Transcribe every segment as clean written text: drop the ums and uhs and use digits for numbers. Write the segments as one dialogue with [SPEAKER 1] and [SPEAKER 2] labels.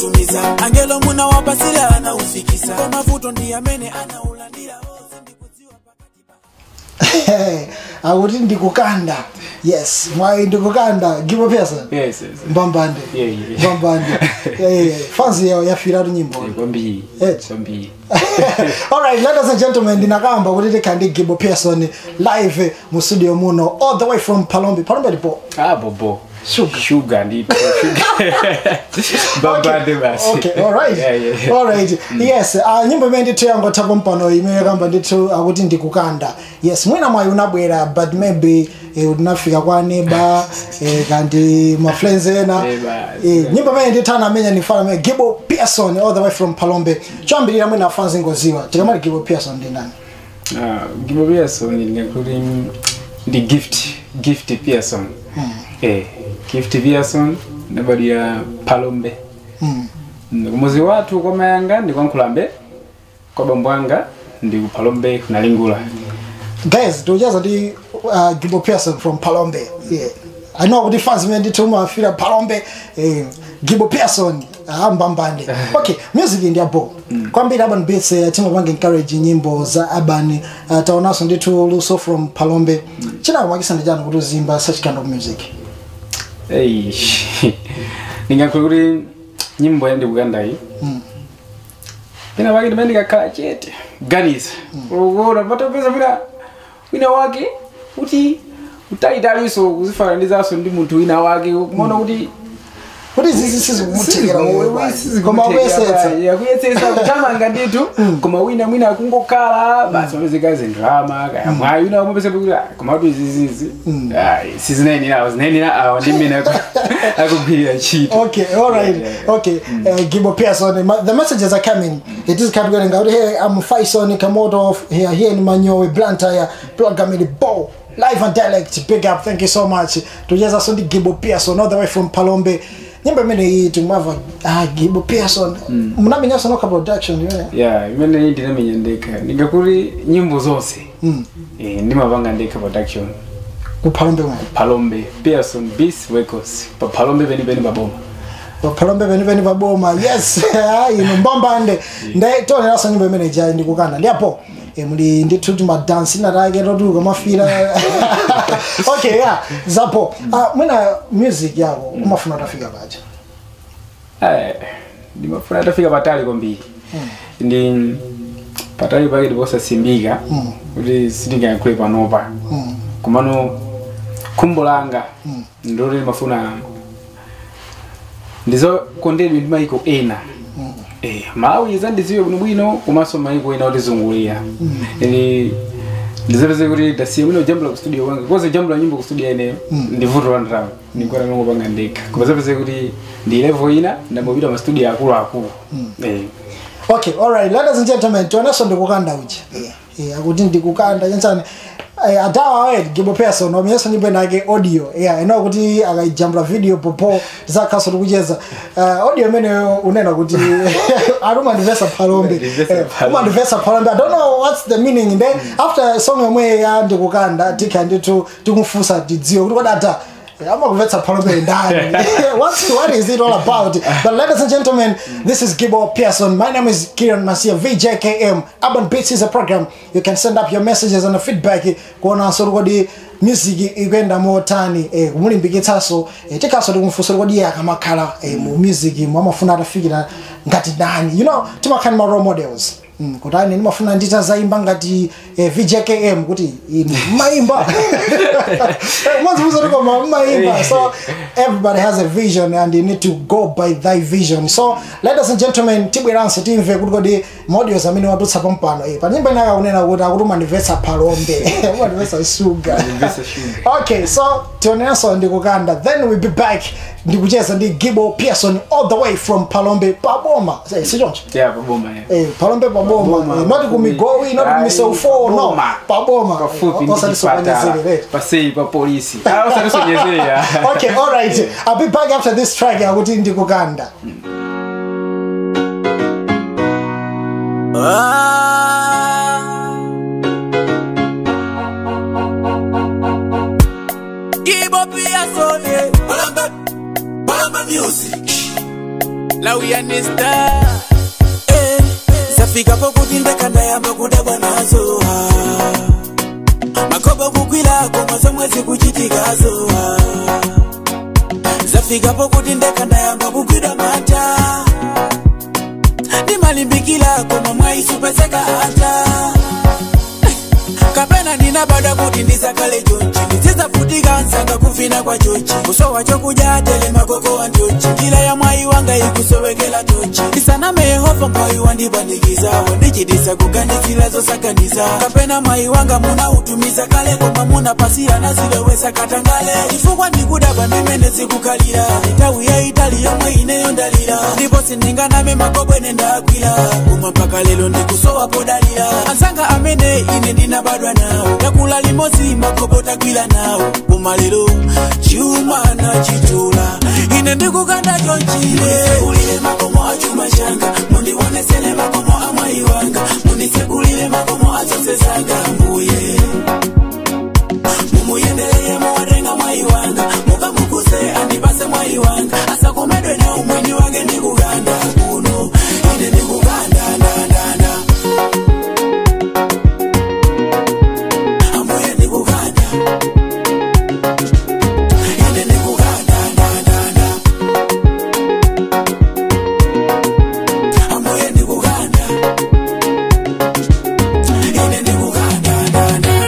[SPEAKER 1] munautumiza angelo munawapasila anaufikisa kwa mavuto ndi amene anaulandira onse ndikudziwa pakati pa
[SPEAKER 2] Akuti ndikukanda. Yes, mwayi ndikukanda. Gibo Pearson.
[SPEAKER 3] Yes.
[SPEAKER 2] Mbambande.
[SPEAKER 3] Yeah.
[SPEAKER 2] Mbambande. Yeah. Fans yawo yafira nyimbo.
[SPEAKER 3] Kwambiri.
[SPEAKER 2] Eh.
[SPEAKER 3] Kwambiri.
[SPEAKER 2] All right, ladies and gentlemen, ndinakamba kuti tikhandi Gibo Pearson live mu studio muno all the way from Phalombe. Phalombe ndipo.
[SPEAKER 3] Ah, bobo.
[SPEAKER 2] Sugar.
[SPEAKER 3] Sugar ndito. Sugar. Mbambande basi.
[SPEAKER 2] Okay, all right.
[SPEAKER 3] Yeah.
[SPEAKER 2] All right. Yes, nyimbo imene ndithu yangothapo mpano imene kamba ndithu akuti ndikukanda. Yes, mwina mwayi unabwera but maybe unafika kwa neighbor kandi ma friends ena.
[SPEAKER 3] Neighbor.
[SPEAKER 2] Nyimbo imene ndithu anamenya ni fana me Gibo Pearson all the way from Phalombe. Choyambirira mwina fans ngoziwa. Tikamati Gibo Pearson ndi ndani?
[SPEAKER 3] Ah, Gibo Pearson ndingakuti ndi Gift Pearson. Gift Pearson ndabadwira Phalombe. Kumuzi wathu kwa mayanga ndi kwa Nkhulambe, kwa bambo anga ndi ku Phalombe kunalingula.
[SPEAKER 2] Guys, tikucheza ndi Gibo Pearson from Phalombe. Yeah. I know kuti fans imene ndithu mafira Phalombe, Gibo Pearson mbambande. Okay, music ndi abo. Kwambiri Urban Beats timapanga encourage nyimbo za urban. Taonanso ndithu luso from Phalombe. Chinakumakisa ndi chani kuti uzimba such kind of music?
[SPEAKER 3] Hey. Ndingakuti nyimbo ya ndikukanda iyi. Pena pake ndimene ndikakhala chete kuganiza. Ukuona patopeza pena wina wake kuti utalitaliso kuzifananizaso ndi munthu wina wake kumaona kuti
[SPEAKER 2] Kuti zizi sizikumuthekera wewe. Koma kuyesetsa.
[SPEAKER 3] Kuyesetsa kutamanga ndithu koma wina mwina akungokhala basi mapezeka zindrama kaya mwayi wina umapeza kuti koma kuti izizizi sizinayenera zinayenera awa ndi mmene akugwirira ntchito.
[SPEAKER 2] Okay, all right.
[SPEAKER 3] Yeah.
[SPEAKER 2] Okay. Gibo Pearson, the messages are coming. It is coming out here. I'm Faison Kamoto here in Manyowe Blantyre, program in the bow. Live and direct. Big up. Thank you so much. Tujeza sondi Gibo Pearson all the way from Phalombe. Nyimbo imene iyi tumava Gibo Pearson. Munamenya sonoka production yeah.
[SPEAKER 3] Yeah, imene ndinamenya ndekha. Ndingakuti nyimbo zonse. Ndimapanga ndekha production.
[SPEAKER 2] Ku Phalombe mwe.
[SPEAKER 3] Phalombe Pearson Beats Records. Pa Phalombe beni beni baboma.
[SPEAKER 2] Pa Phalombe beni beni baboma. Yes. Ino mbambande. Ndaye tioneranso nyimbo imene ija ndikukanda. Ndipo muli ndithu timadansi natake totuka mafira. Okay, yeah. Zapo. Mwina music yako umafuna utafika paja.
[SPEAKER 3] Ndimafuna tafika patali kwambiri. Ndi patali pake ndiposasimbika kuti sindingayankhule panopa. Komano khumbo langa ndiloti ndimafuna ndizokondedwe ndi maiko ena. Malawi zandiziwe bwinobwino komanso maiko ena otizungulira. Ndizapeze kuti ndasiye mwina kujambula ku studio kwanga koze jambula nyimbo ku studio ineyo ndi vuto la ndalama ndikuona ndingopanga ndekha koma zapeze kuti ndi level ina ndambopita ma studio akuluakulu.
[SPEAKER 2] Okay, all right, ladies and gentlemen, tionenso ndikukanda uja. Akuti ndikukanda chanchani. Adawa we Gibo Pearson wamenyeso nyimbo inake audio. Yeah, ino kuti akaijambula video popo zakhaso tikucheza. Audio imene unena kuti aruma ndivesa Phalombe. Uma ndivesa Phalombe. I don't know what's the meaning. Then after song yomwe ya ndikukanda tikha ndithu tikumfusa tidziwe kuti kodata amakuvetsa Phalombe ndani. What is it all about? But ladies and gentlemen, this is Gibo Pearson. My name is Kieran Masia, VJKM. Urban Beats is a program. You can send up your messages and the feedback. Kuona kodi music ikuyenda motani, kumulimbikitsaso, tikaso tikumfunsa kodi iye akamakhala mu music mwamafuna atafikira ngati ndani. You know, timakhala ma role models. Kuti ine ndimafuna nditazaimba ngati VJKM kuti ine maimba. Mwazibuza koma maimba. So everybody has a vision and you need to go by thy vision. So ladies and gentlemen, tibweranso timve kuti kodi audios amene watutsa pampano. Pa nyimbo inaka kunena kuti akuti umandimvetsa Phalombe. Umandimvetsa sugar. Okay, so tionenso ndikukanda. Then we'll be back ndikucheza ndi Gibo Pearson all the way from Phalombe Paboma. Si choncho?
[SPEAKER 3] Yeah, Paboma. Yeah.
[SPEAKER 2] Phalombe Paboma. Not kumigowi, not kumiseu 4, no. Paboma.
[SPEAKER 3] Pafupi ndi pasei pa polisi. Osati.
[SPEAKER 2] Okay, all right. I'll be back after this track akuti ndikukanda.
[SPEAKER 1] Gibo Pearson, Phalombe, Phalombe music. Lauyanista eh, zafikapo kuti ndakandayamba kudabwa nazo makobo kukwilako mwazomwe zikuchitikazo zafikapo kuti ndakandayamba kugwidwa mata ndimalimbikilako mamwaisupezeka ata kapena ndinabada kuti ndisakale chonchi ndizizafutika nsanga kufina kwa chochi kusowa chokudya tele makoko wa njochi njira ya mwayi wanga ikusowekela tochi ndisaname Yehova mwayi wandipanikiza wandichitisa kuganizira zosakaniza kapena mwayi wanga munautumiza kale koma munapasiyana zilowesa katangale chifukwa ndikudabwa ndimene zikukhalira nthawi yaitali yomwe ineyo ndalira ndipo sindinganame makobwene ndagwira koma mpaka lero ndikusowa podalira ansanga amene ine ndinabadwa nawo ndakula limodzi makobo tagwira nawo koma lero chuma nachichula ine ndikukanda chonchile ulile makomo a chuma changa mundionesele makomo a mwayi wanga mundisekulile makomo a zonse zanga mbuye mumuyendeleye muwatenga mwayi wanga mukamukuse andipase mwayi wanga asakomedwe na umwini wake ndikukanda kuno ine ndikukanda ndandanda ambuye ndikukanda ine ndikukanda ndandanda ambuye ndikukanda ine ndikukanda ndandanda.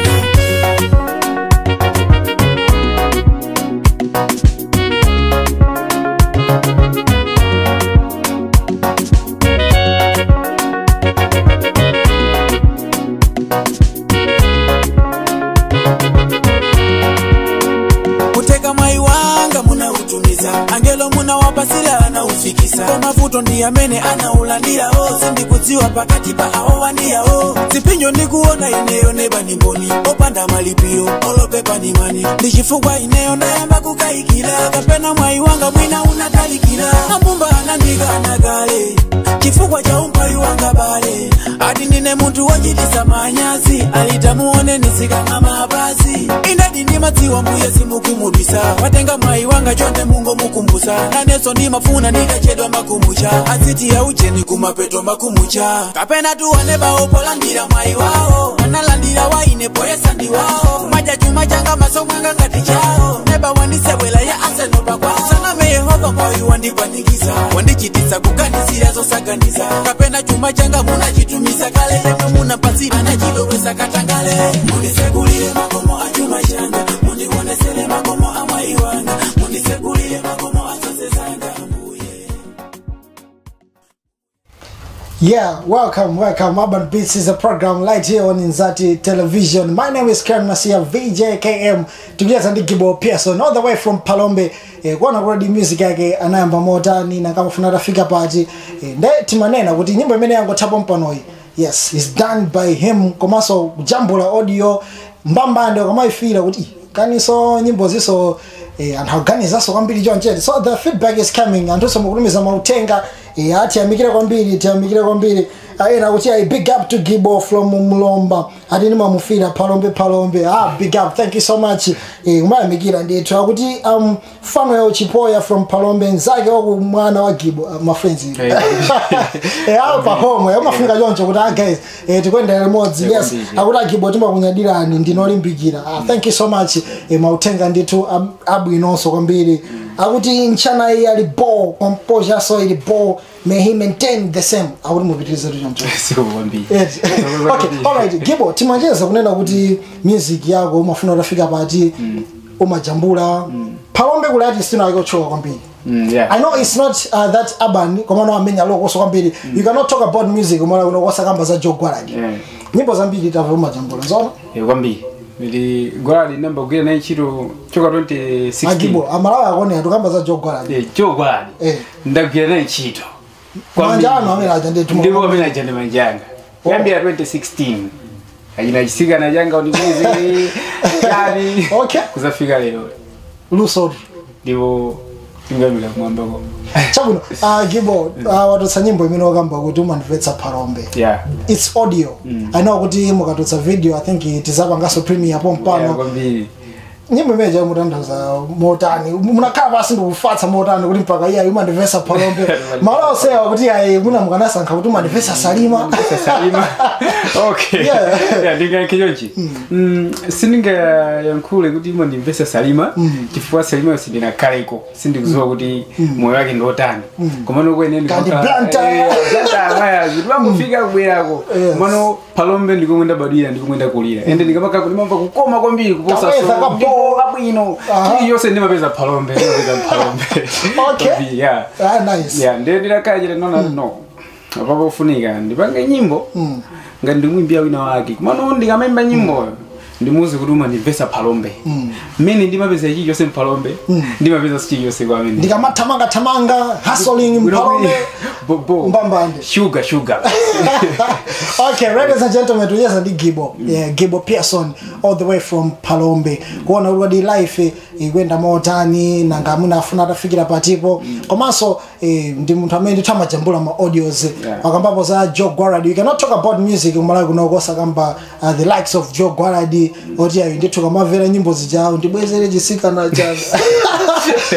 [SPEAKER 1] Kuteka mwayi wanga munautumiza angelo munawapasila anaufikisa kwa mavuto ndi amene anaulandira o sindikudziwa pakati pa awo wandiyawo zipinjo ndikuona ineyo nebanimboni opanda malipiro olopepa ni mani ndi chifukwa ineyo ndayamba kukayikira kapena mwayi wanga mwina unatalikira ambumba anandikana kale chifukwa cha umphawi wanga bale ati ndine munthu wochitisa manyazi alitamuone nisikang'ama mapazi inadi ndimadziwa mbuye simukumudwisa watenga mwayi wanga chonde mungomukumbusa nanenso ndimafuna nditachedwa makumucha aziti yaucheni kumapeto makumucha kapena tuwane bawo polandira mwayi wawo analandira waine poyesa ndi wawo kumadya chuma changa maso mwanga ngati chawo neba wandisewela ya asenopa kwawo saname Yehova mwayi wandipanikiza wandichitisa kuganizira zosaganiza kapena chuma changa munachitumiza kale lemwe munapasira nachilowesa katangale mundisekulile makomo a chuma changa mundionesele makomo a mwayi wanga mundisekulile makomo a zonse zanga mbuye.
[SPEAKER 2] Yeah, welcome, welcome. Urban Beats is a program right here on Nzati Television. My name is Ken Masia, VJKM, together ndi Gibo Pearson, all the way from Phalombe. Kuona kuradi music yake anayamba motani na kama funa tafika pati. Nde timanena kuti nyimbo imene yangothapo mpanoyi. Yes, it's done by him. Komanso kujambula audio mbambande kamaifira kuti kaniso nyimbo ziso anthu aganizaso kwambiri chonchete. So the feedback is coming. Anthu mukutumiza mautenga atiyamikire kwambiri, tiyamikire kwambiri. Ena kuti I big up to Gibo from Mlomba ati ndimamufira Phalombe Phalombe. Big up, thank you so much. Umayamikira ndithu akuti Fanuel Chipoya from Phalombe nzake waku mwana wa Gibo, my friends. Apa home umafunika choncho kuti guys tikuyendera limodzi. Yes, akuti Gibo timakunyadirani ndinolimbikira. Thank you so much. Mautenga ndithu abwinonso kwambiri. Akuti nchana iyi ali ball composure so ili ball may he maintain the same. Akuti mupitirize choncho.
[SPEAKER 3] Siko kwambiri.
[SPEAKER 2] Yes. Okay, all right. Gibo, timanjeza kunena kuti music yako umafuna utafika pati umajambula. Phalombe kuli artist ina yake kwambiri.
[SPEAKER 3] Yeah.
[SPEAKER 2] I know it's not that urban komano amenya lokoso kwambiri. You cannot talk about music umala kuno kwasakamba za Joe Gwaladi. Nyimbo zambiri tamva umajambula zona?
[SPEAKER 3] Kwambiri. Ndi Gwaladi namba kugwira naye ntchito choka 2016.
[SPEAKER 2] Agibo, amalawi akone atukamba za Joe Gwaladi.
[SPEAKER 3] Joe Gwaladi. Ndagwira naye ntchito.
[SPEAKER 2] Manjano amene aja ndi
[SPEAKER 3] Ndipo amene aja ndi manjanga. Kuyambira 2016. Achina chisika na janga unikuzi. Yani.
[SPEAKER 2] Okay.
[SPEAKER 3] Kuzafika lero.
[SPEAKER 2] Luso.
[SPEAKER 3] Ndipo tingamira kumwambako.
[SPEAKER 2] Chabwino, Gibo, watotsa nyimbo imene wakamba kuti umandimvetsa Phalombe.
[SPEAKER 3] Yeah.
[SPEAKER 2] It's audio. I know kuti mukatotsa video, I think tizapangaso premiere pompano.
[SPEAKER 3] Yeah, kwambiri.
[SPEAKER 2] Nyimbo imeja mutandaza motani munakhala pasi ndikufatsa motani kuti mpaka iye umandivesa Phalombe malo osewa kuti ayi muna mukanasankha kuti umandivesa Salima.
[SPEAKER 3] Salima. Okay. Yeah, ndingayankhe chonchi. Sindingayankhule kuti imandimvesa Salima chifukwa Salima sindinakhaleko, sindikudziwa kuti moyo wake ndi otani. Komano kwene
[SPEAKER 2] Kandi Blantyre.
[SPEAKER 3] Blantyre timangofika kubwerako. Komano Phalombe ndikomwe ndabadwira, ndikomwe ndakulira, ende ndikamakhala ndimamva kukoma kwambiri kuposa
[SPEAKER 2] Kapeza
[SPEAKER 3] so
[SPEAKER 2] kapo.
[SPEAKER 3] kabwino. Chiliyonse ndimapeza Phalombe, ndimapeza Phalombe.
[SPEAKER 2] Okay.
[SPEAKER 3] Yeah.
[SPEAKER 2] Ah, nice.
[SPEAKER 3] Yeah, ndiye ndinakhala chete nona no apapo ufunika ndipange nyimbo ngati ndimwimbira wina wake, komano ndikamaimba nyimboyo ndimuuze kuti umandimvesa Phalombe, mmene ndimapeza chilichonse mphalombe, ndimapeza chilichonse kwa amene
[SPEAKER 2] Ndikamathamanga thamanga hustling Mphalombe.
[SPEAKER 3] Bobo.
[SPEAKER 2] Mbambande.
[SPEAKER 3] Sugar sugar.
[SPEAKER 2] Okay, ladies and gentlemen, tujeza ndi Gibo. Yeah, Gibo Pearson all the way from Phalombe. Kuona kuti life ikwenda motani, nanga amuna afuna atafikira patipo. Komanso ndi munthu amene ndithu amajambula ma audios. Akambapo za Joe Gwaladi. You cannot talk about music kumalawi kuno kosakamba the likes of Joe Gwaladi. Oti ayi ndithu kamamvera nyimbo zijawo ndibwezere chisikana cha.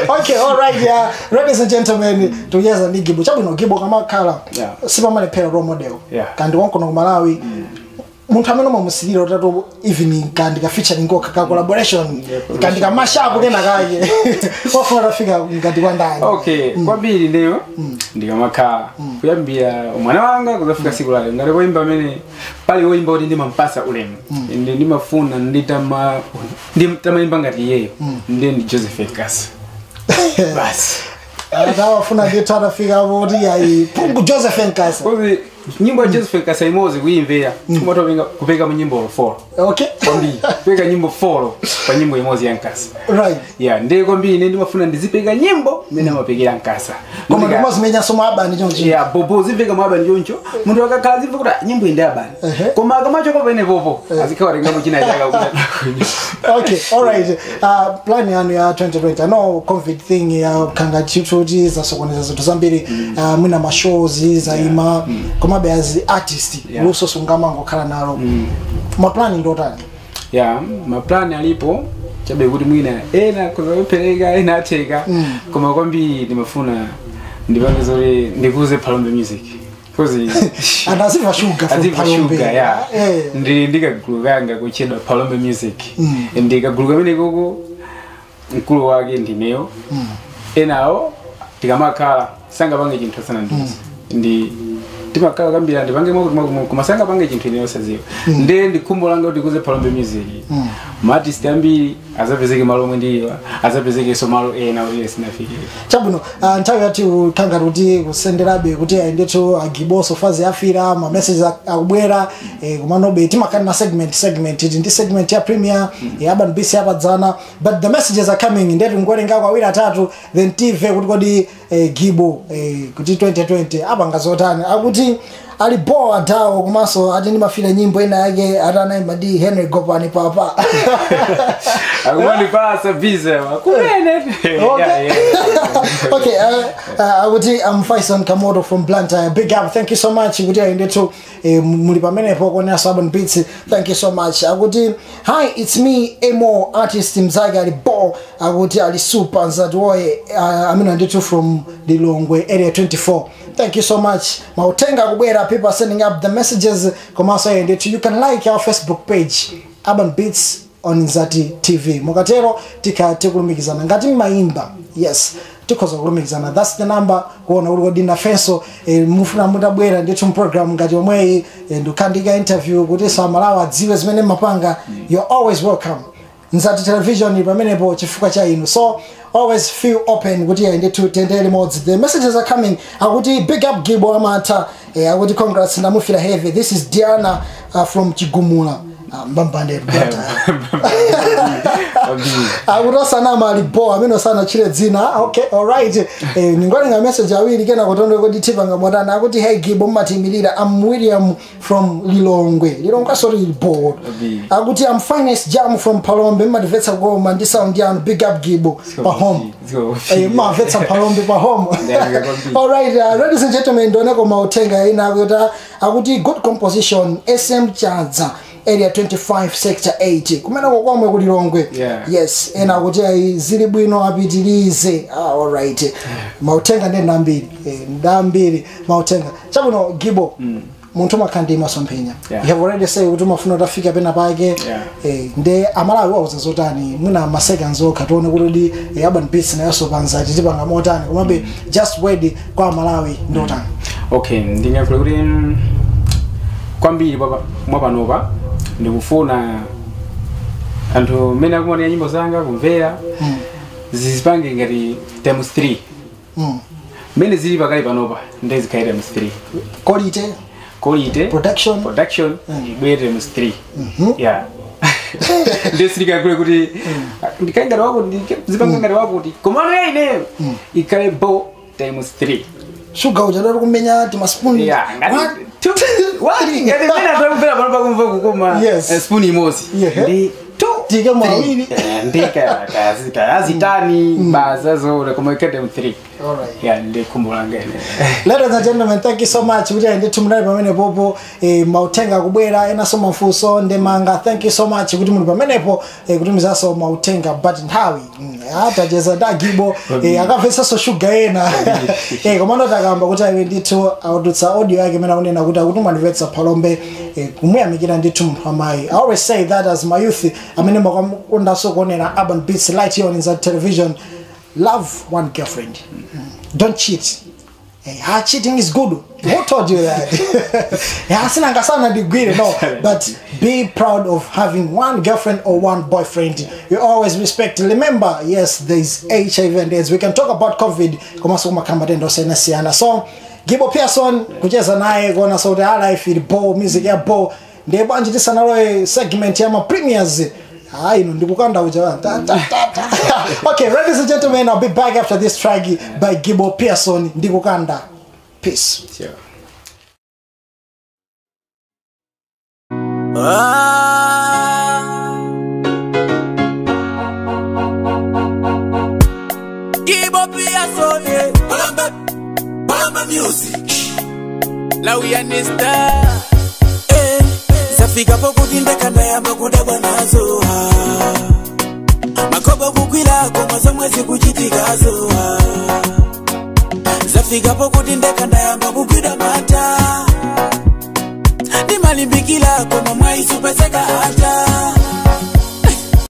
[SPEAKER 2] Okay, all right, yeah. Ladies and gentlemen, tujeza ndi Gibo. Chabwino Gibo kamakhala. Sipamalephera role model. Kandi wankono ku Malawi munthu amene umamusilira utatu even kandi ka featuring kokha ka collaboration kandi ka mashup kena kake wafuna tafika ngati kwa ndani?
[SPEAKER 3] Okay, kwambiri ndeyo ndikamakhala kuyambira umwana wanga kuzafika siku lale ngati koyimba amene pali woyimba kuti ndimampasa ulemu ende ndimafuna nditamayimba ngati iyeyo, ndiye ndi Joseph Nkasa basi.
[SPEAKER 2] Atawafuna ndithu atafika kuti ayi pungu Joseph Nkasa.
[SPEAKER 3] Kozi nyimbo ya Joseph Nkasa imodzi kuyimvera kumatopenga kupeka mu nyimbo 4. Kwambiri kupeka nyimbo 4 pa nyimbo imodzi ya Nkasa. Yeah, ndiye kwambiri ine ndimafuna ndizipeka nyimbo mmene amapekera Nkasa.
[SPEAKER 2] Koma ndimazimenyanso mwa abani choncho.
[SPEAKER 3] Yeah, bobo zimveka mwa abani choncho, munthu akakhala zimve kuti ah, nyimbo iyi ndi abani, koma akamachoka pene popo azikhala watenga muchina chaka kuti.
[SPEAKER 2] Okay, all right. Plan yanu ya 2020, I know COVID thing ya kanga chithu kuti zasokoneza zinthu zambiri, mwina ma shows zaima, komabe as artist luso sungamangokhala nalo. Maplani ndi otani?
[SPEAKER 3] Yeah, maplani alipo chabe kuti mwina ena kuzapereka ena atheka, koma kwambiri ndimafuna ndipange zoti ndikuze Phalombe music 'cause
[SPEAKER 2] Anthu azimva sugar from
[SPEAKER 3] azimva
[SPEAKER 2] Phalombe.
[SPEAKER 3] sugar, yeah. Ndi ndikagulu kanga kutchedwa Phalombe music, ndi kagulu kamene koko mkulu wake ndineyo, enawo tikamakhala sangapange chinthu asanandiuze, ndi timakhala kambira ndipange mwakuti mwakuti, koma sangapange chinthu ineyo saziwa. Ndiye ndikhumbo langa kuti kuze Phalombe music, ma artist ambiri azapezeke malo omwe ndiliwa, azapezekenso malo ena kuti sinafikire.
[SPEAKER 2] Chabwino, nthawi yathu khanga kuti kusenderabe kuti ayi ndithu agiboso fazi afira ma messages akubwera, kumanobe timakhala na segment iti ndi segment ya premier ya Urban Beats yapadzana, but the messages are coming, ndetu ngowerengako awiri atatu then tive kuti kodi Gibo kuti 2020 apanga zotani. Akuti ali boa dawo, komanso ati ndimafira nyimbo ina yake atanaimba ndi Henry Gopani papa.
[SPEAKER 3] Akumandipasa visa kumene.
[SPEAKER 2] Okay. Okay, akuti I'm Faison Kamoto from Blantyre. Big up. Thank you so much. Kuti ayi ndithu muli pamenepo kuonera Urban Beats. Thank you so much. Akuti hi, it's me Emo artist mzake ali bo, akuti ali super nzati woye, amene ndithu from Lilongwe area 24. Thank you so much. Mautenga kubwera, people are sending up the messages. Komanso ayi ndithu you can like our Facebook page Urban Beats on Nzati TV. Mukatero tika tikulumikizana ngati mmayimba, yes, tikhoza kulumikizana. That's the number kuona kuti kodi nafenso mufuna mutabwera ndithu mprogram ngati omweyi, ndikhandika interview kuti samalawa adziwe zimene mmapanga. You're always welcome. Nzati Television ili pamenepo chifukwa cha inu, so always feel open kuti ayi ndithu tiyendere limodzi. The messages are coming. Akuti big up Gibo amata, akuti congrats, ndamufira heavy. This is Diana from Chigumula, mbambande. Akuti osanama ali bo amene osanachire dzina. Okay, alright, ningolenga message awiri kena kutondo kuti tipanga motana. Akuti hey Gibo, mmatimirira. I'm William from Lilongwe. Lilongwe sorry bo. Akuti I'm finest jam from Phalombe, mmatimvetsa koma ndi sound yanu. Big up Gibo pa home. Mmamvetsa Phalombe pa home. Alright, ladies and gentlemen, ndioneko mautenga ina akuti good composition SM Chadza. Area 25 Sector 8 kumeneko komwe kuli Lilongwe. Yes, ena kuti ayi zili bwino, apitirize. Ah, alright, mautenga ndi ndambiri, ndambiri mautenga. Chabwino Gibo, munthu umakhala ndi masomphenya. You have already said kuti umafuna utafika pena pake. Nde Amalawi wauza zotani? Mwina ma seconds okha tione kuti di Urban Beats nayonso panzati tipanga motani, komabe just word kwa Amalawi ndi otani?
[SPEAKER 3] Okay, ndingakhule kuti kwambiri mwapanopa ndikufuna anthu mmene akumaonera nyimbo zanga, kumvera, zizipange ngati times 3. Mmene zili pakali panopa ndizikhale times 3.
[SPEAKER 2] Quality.
[SPEAKER 3] Quality.
[SPEAKER 2] Production.
[SPEAKER 3] Production ibwere times 3. Yeah, ndisilikakule kuti ndikhale ngati wakuti, zipange ngati wakuti, komano ine ikhale bo times 3.
[SPEAKER 2] Sugar uja dali kumenya timaspoon.
[SPEAKER 3] Yeah, ngati
[SPEAKER 2] One,
[SPEAKER 3] two, one, ngati mmene anthu akumvera pano pakumva kukoma spoon imodzi ndi two,
[SPEAKER 2] Tike
[SPEAKER 3] three.
[SPEAKER 2] mwawiri.
[SPEAKER 3] Ndi kayazitani baza zoona, koma ikhale times 3.
[SPEAKER 2] Alright.
[SPEAKER 3] Yeah, ndi khumbo langa ine.
[SPEAKER 2] Ladies and gentlemen, thank you so much kuti ndithu munali pamene popo. Mautenga kubwera, enanso mafunso ndemanga. Thank you so much kuti muli pamenepo, kutumizanso mautenga, but nthawi atacheza ndagibo, akamvetsanso shuga ena, komano takamba kuti ayi ndithu audutsa audio yake imene akunena kuti akuti mwandimvetsa Phalombe, kumuyamikira ndithu munthu amayi. I always say that as my youth amene makondanso kuonera Urban Beats light here on Inside Television, love one girlfriend. Don't cheat. Hey, cheating is good. Who told you that? Yeah, asina sana degree, no. But be proud of having one girlfriend or one boyfriend. You always respect. Remember, yes, there's HIV and AIDS. We can talk about COVID. Komanso kumakamba tendo sena siyana. So, Gibo Pearson, kucheza naye kuona so the life ili bo, music ya bo. Ndiye bwanji tisanalowe segment ya ma premieres. Ah, ino ndikukanda uja. Ta, ta, ta, ta. Okay, ladies and gentlemen, I'll be back after this track by Gibo Pearson. Ndikukanda. Peace.
[SPEAKER 3] Sure.
[SPEAKER 1] Ah. Gibo Pearson, yeah. Palamba, Palamba Music. Lauyanista. Eh, zafika pokuti ndakandayamba kudabwa nazo, ah. Makobo kukwila koma zomwe zikuchitikazo, ah. Zafika pokuti ndakandayamba kugwida mata, ndimalimbikila koma mwaisupeseka ata.